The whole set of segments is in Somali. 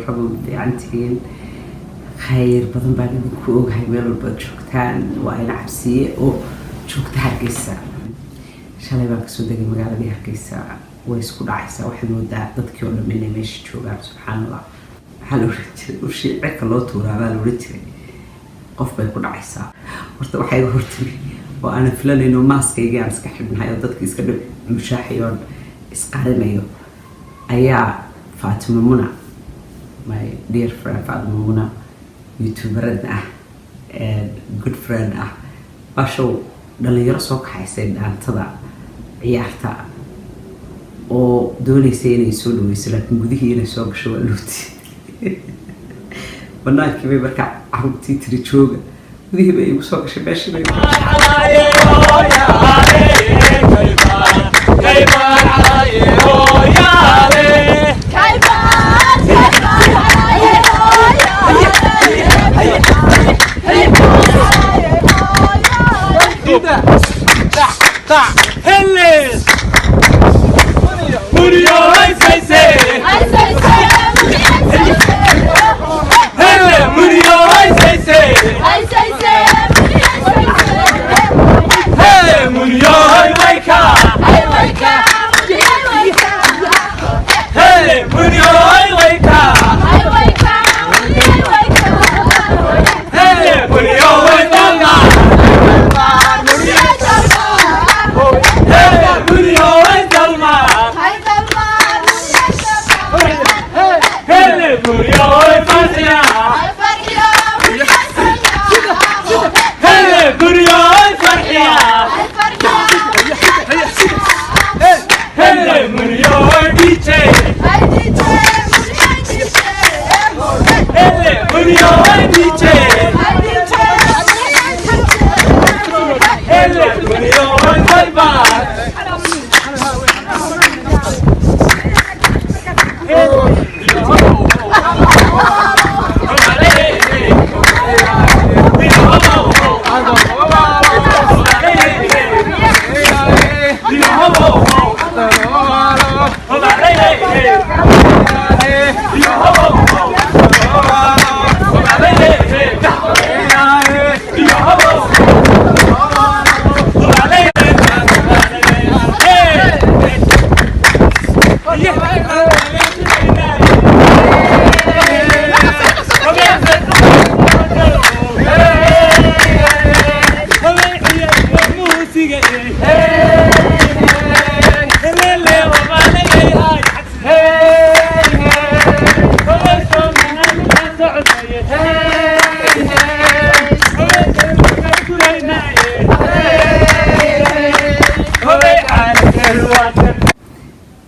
Warraba, ma fiicantihiin? Khayr badan baan idinku ogahay meel walbaad joogtaan. Waa ina Cabsiye oo joogta Hargeysa. Shalay baan kasoo degay magaaladii Hargeysa. Way isku dhacaysaa, waxaad moodaa dadkii oo dham inay meesha joogaan. Subxaan Allah, maxaa la oran jiray? Ushii cirka loo tuuraa baa la oran jiray, qof bay ku dhacaysaa. Horta waxaa iga hortimi oo aanan filanayno, maaskaygii aan iska xidhnahay oo dadki iska dhib mushaaxayo oon isqarinayo, ayaa Fatima Muna, my dear friend Fatima Muna, youtuberada ah, good friend ah, baashow dhalinyaro soo kaxaysay dhaantada ciyaarta oo dooneysay inay soo dhaweyso, laakiin gudihii inay soo gasho waa looti. Banaankii bay markaa caruurtii tiri jooga, gudihii bay igu soo gashay, meeshii bay igu gashay.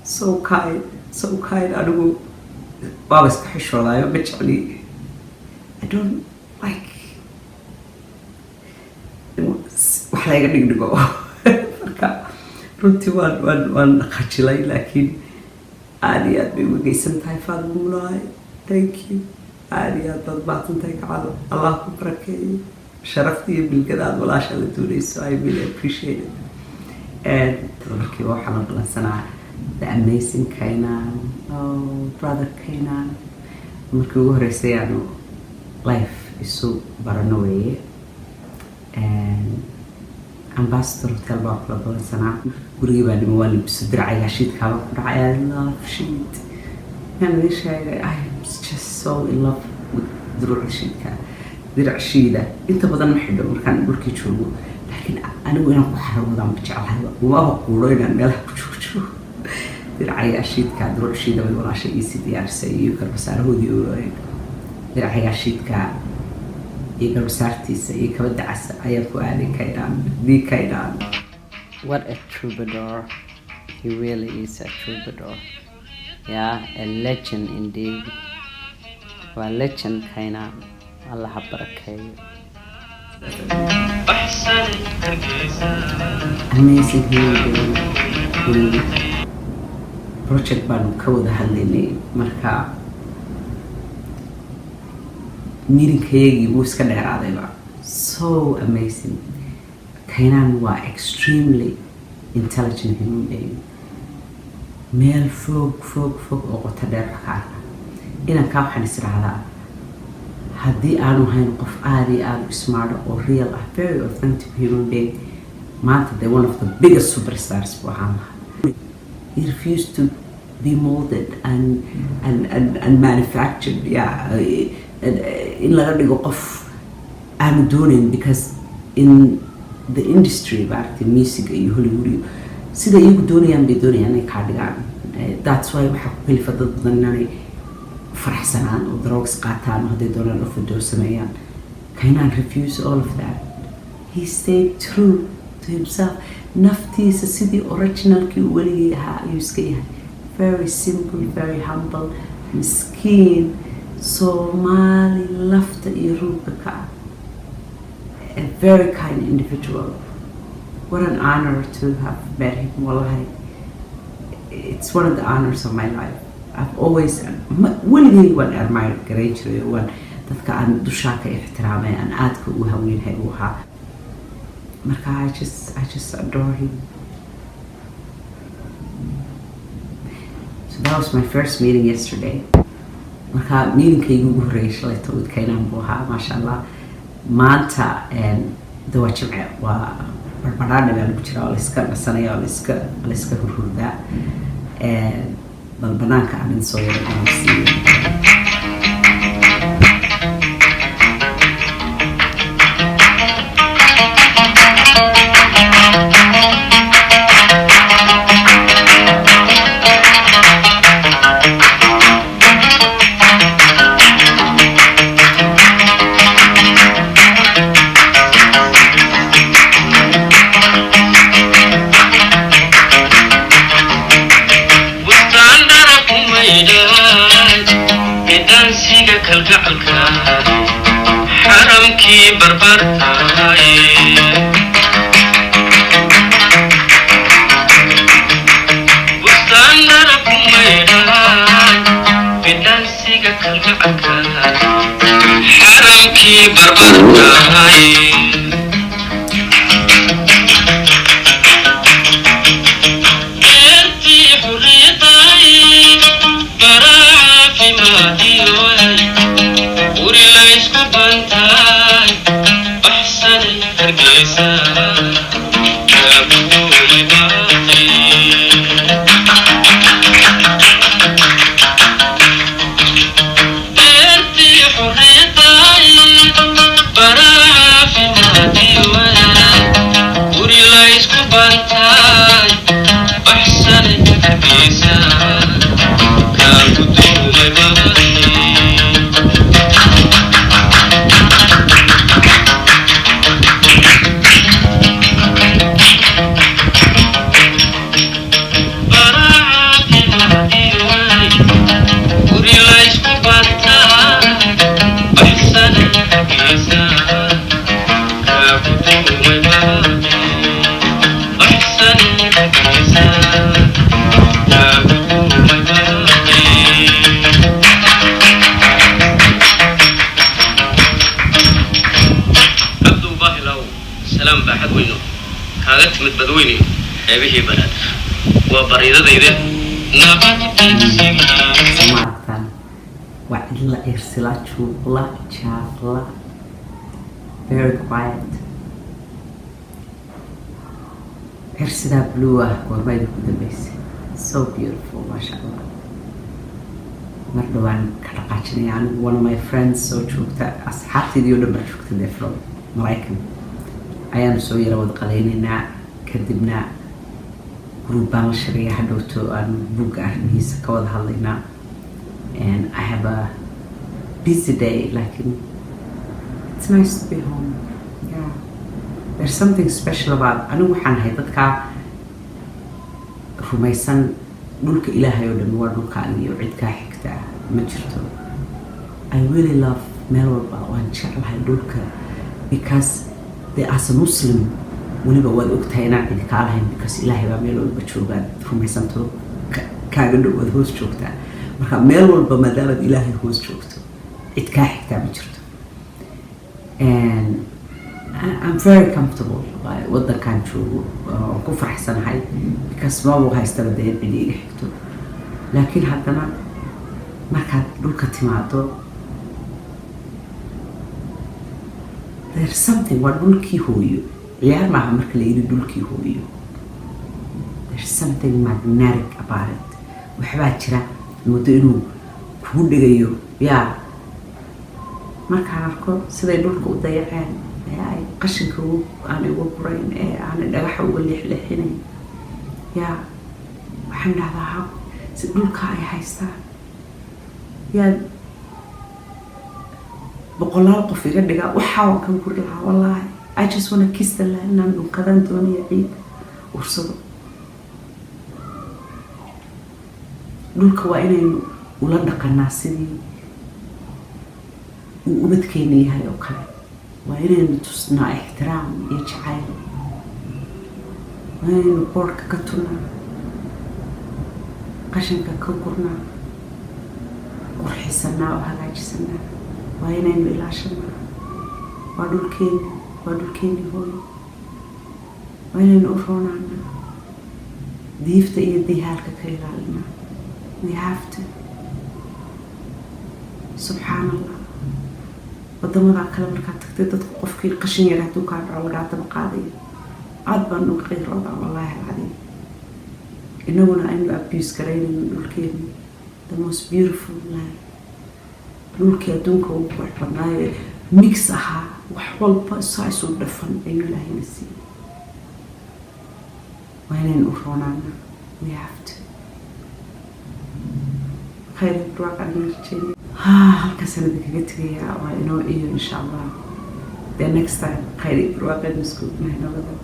So kind, so kind. Anigu waaba iska xishoodaayo, ma jecli. I don't like wax layga dhigdhigo. Marka runtii waan khajilay, laakiin aada iyo aad bay uga geysan tahay Faadma Munaay. Thank you, aada iyo aad baad mahadsan tahay. Gacalo Allah ku barakeeyo. Sharafta iyo bilgada aad walaasha la doonayso, I really appreciate it. And markiiba waxaa la balansanaa the amazing Kainan. Oh, brother Kainan, markii ugu horeysay aanu live isu barano weeye. Ambassador Hotel baa kula balansanaa. Gurigii baa nimi, waa libiso, diracaygaa shiidkaaba ku dhacay. I love shiid. Maxaan idin sheegay? I'm just so in love with duruucda shiidka. Dirac shiida inta badan ma xidho markaan dhulkii joogo, laakiin anigu inaan ku xarawadaan ma jeclahay, umaba quuro inaan meelaha ku joogo. Diracaygaa shiidka, duruuc shiida bay walaashay iisii diyaarisay iyo garbasaarahoodii oo eeg. Diracaygaa shiidka iyo garbasaartiisa iyo kabada casa ayaan ku aaday Kaynaan, the Kaynaan. What a troubadour. He really is a troubadour, yeah, a legend indeed. Waa legend Kaynaan, Allah ha barakeeyo. Amazing human being. Project baanu ka wada hadlaynay, marka meetingkayagii wuu iska dheeraadayba. So amazing. Kaynaan waa extremely intelligent human being, meel fog fog fog oo qoto dheer wax ka arka. Inankaa waxaan is idhaahdaa, haddii aanu hayn qof aada iyo aada u smart oo real ah, very authentic human being, maanta the one of the biggest superstars buu ahaan lahaa. He refused to be molded and manufactured, yeah, in laga dhigo qof aanu doonayn, because in the industry, maaragtay, music iyo Hollywood iyo sida iyagu doonayaan bay doonayaan inay kaa dhigaan. That's why waxaa ku kalifa dad badan inaanay faraxsanaan oo drugs qaataan oo hadday doonaan overdose sameeyaan. K'naan refuse all of that. He stayed true to himself. Naftiisa sidii originalkii uu weligii ahaa ayuu iska yahay, very simple, very humble, miskiin Soomaali lafta iyo ruugga ka ah, a very kind individual. What an honor to have met him. Wallahi, it's one of the honors of my life. I've always, weligay waan admire garayn jiray oo waan dadka aan dushaa ka ixtiraamay, aan aadka u haweenhay uu ahaa. Marka I just adore him. So that was my first meeting yesterday. Marka meetingkayga ugu horreeyay shalayto with K'naan buu ahaa, maasha Allah. Maanta de waa Jimce, waa barbadhaadhi baa lagu jiraa, waa layska nasanaya, waa layska hurhurdaa. Bal banaanka aan idin soo yaro gaarsiiyo. Bustaandara kumaydhaay midaansiga kalgacalka, xaramkii barbartaay. Bustaandara kumaydhaay midaansiga kalgacalka, xaramkii barbartaay. Beertii xurriyaddaay, baraa caafimaadiyoay, guri laysku bantaay, baxsanay Hargeysa, kaabuumay baaqay. Beertii xurriyaddaay, baraa caafimaadiyoay, guri laysku bantaay, baxsanay Hargeysa, kaaguduumay baaqay. Baraa caafimaadiyoay, guri laysku bantaay, baxsanay Hargeysa, kaaguduumay baaqay, baxsanay Hargeysa, kaaguduumay baaqay. Cabdow baahilaw, salaam baaxad weyno kaaga timid badweyne, xeebihii Banaadir waa bariidadayde nabad beegsiga. Maaragtaan, waa cidla, irsila, juuqla, jaaqla, very quiet. Cirsidaa blue ah goorma idinku dambeysay? So beautiful, maasha Allah. Mar dhawaan ka dhaqaajinaya anigu. One of my friends soo joogta, asxaabteydii oo dhan baa joogta dee from Maraykan, ayaanu soo yara wada qadaynaynaa. Kadibna group baan la shiraya hadhowto, aan buugga arrimihiisa ka wada hadlaynaa. And I have a busy day, laakiin it's nice to be home. Yeah, there's something special about, anigu waxaan ahay dadkaa rumaysan dhulka Ilaahay oo dhan waa dhulkaaga iyo cid kaa xigta ma jirto. I really love meel walba, waan jeclahay dhulka, because de as a Muslim weliba waad ogtahay inaan cidi kaa lahayn, because Ilaahay baa meel walba joogaad rumaysanto, kaaga dhow, waad hoos joogtaa. Marka meel walba maadaamaad Ilaahay hoos joogto, cid kaa xigtaa ma jirto. And I'm very comfortable wadankan joogo, waan ku faraxsanahay, because maba haystaba dee cidi iga xigto, laakiin haddana Markaad dhulka timaado, there's something. Waa dhulkii hooyo, ciyaar maaha. Marka la yidhi dhulkii hooyo, there's something magnetic about it. Waxbaa jira muddo inuu kugu dhigayo. Yaa markaan arko siday dhulka u dayaceen ee ay qashinka aanay uga gurayn, ee aanay dhagaxa uga leexleexinayn, yaa waxaan dhahdaa, hab si dhulka ay haystaan, yaa boqolaal qof iga dhiga, waxaa waan ka guri lahaa wallaahi. I just wanna kiss the land. Inaan dhunkadaan doonaya, ciidda ursado. Dhulka waa inaynu ula dhaqanaa sidii uu ubadkeena yahay oo kale. Waa inaynu tusnaa ixtiraam iyo jacayl. Waa inaynu boodhka ka tunaa, qashinka ka gurnaa, qurxisanaa oo hagaajisanaa. Waa inaynu ilaashanaa. Waa dhulkeeni, waa dhulkeeni hooyo. Waa inaynu u roonaanaa, diifta iyo diihaalka ka ilaalinaa. We have to. Subxaan Allah, wadamadaa kale markaad tagtay, dadku qofkii qashin yar hadduu kaa dhaco lagaa daba qaadayo. Aada baan uga qiiroodaa, wallaahi alcadiim. Inaguna aynu abuse garaynayno dhulkeeni, the most beautiful land, dhulkii adduunka ugu qurux badnaayo, mix ahaa, wax walba saa isu dhafan ayuu Ilaahayna siiyey. Waa inaynu u roonaana. We have to. Khayr barwaaqaan rajeynaya. Ha, halkaasaan idinkaga tegayaa. Waa inoo iyo, insha Allah, the next time. Khayr iyo barwaaqeed isku nahay. Nabada.